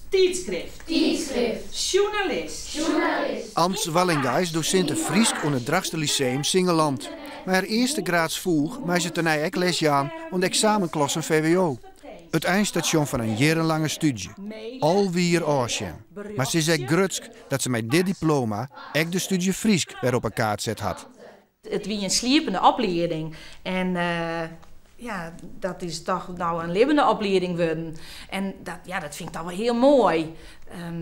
Tiidskrift. Tiidskrift. Sjoernalist. Sjoernalist. Ans Wallinga is dosinte Frysk oan it Drachtster Lyceum Singelland. Mei har earstegraads foech mei se tenei ek les jaan oan de eksamenklassen VWO. It einstasjon fan in jierrenlange stúdzje. Al wier ôfsjen. Mar se is ek grutsk dat se mei dit diploma ek de stúdzje Frysk wer op 'e kaart set hat. It wie in sliepende oplieding en ja, dat is toch no in libbene oplieding wurden. En dat, ja, dat fyn ik toch wol hiel moai,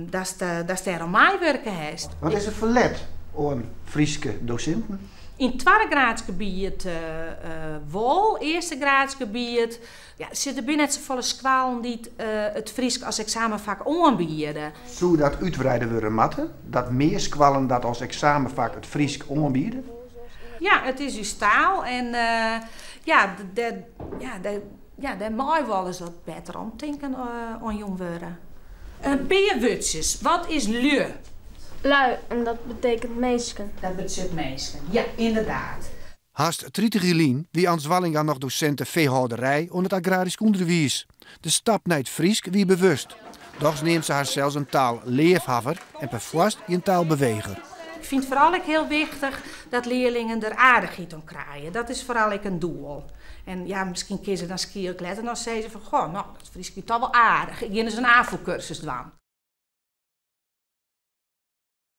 datst dêr oan meiwurke hast. Wat is der ferlet oan Fryske dosinten? Yn it twaddegraadsgebiet wol, earstegraadsgebiet, ja, der binne net safolle skoallen dy't it Frysk as eksamenfak oanbiede. Soe dat útwreide wurde moatte, dat mear skoallen dat as eksamenfak it Frysk oanbiede? Ja, it is ús taal en ja, dêr, ja, dêr, ja, dêr mei wolris wat better omtinken oan jûn wurde. In pear wurdsjes, wat is lju? Lui, en dat betekent minsken. Dat betsjut minsken, ja, ynderdaad. Hast 30 jier lyn wie Ans Wallinga noch dosinte feehâlderij oan it agrarysk ûnderwiis. De stap nei it Frysk wie bewust. Dochs neamt se harsels in taalleafhawwer en perfoarst gjin taalbeweger. Ik fyn it foaral ek hiel wichtich dat learlingen der aardichheid om krije. Dat is foaral ek in doel. En ja, miskien kinne se dan skielk letter noch sizze fan, goh, no, dat Frysk wie toch wol aardich. Ik gean ris in Afûk-kursus dwaan.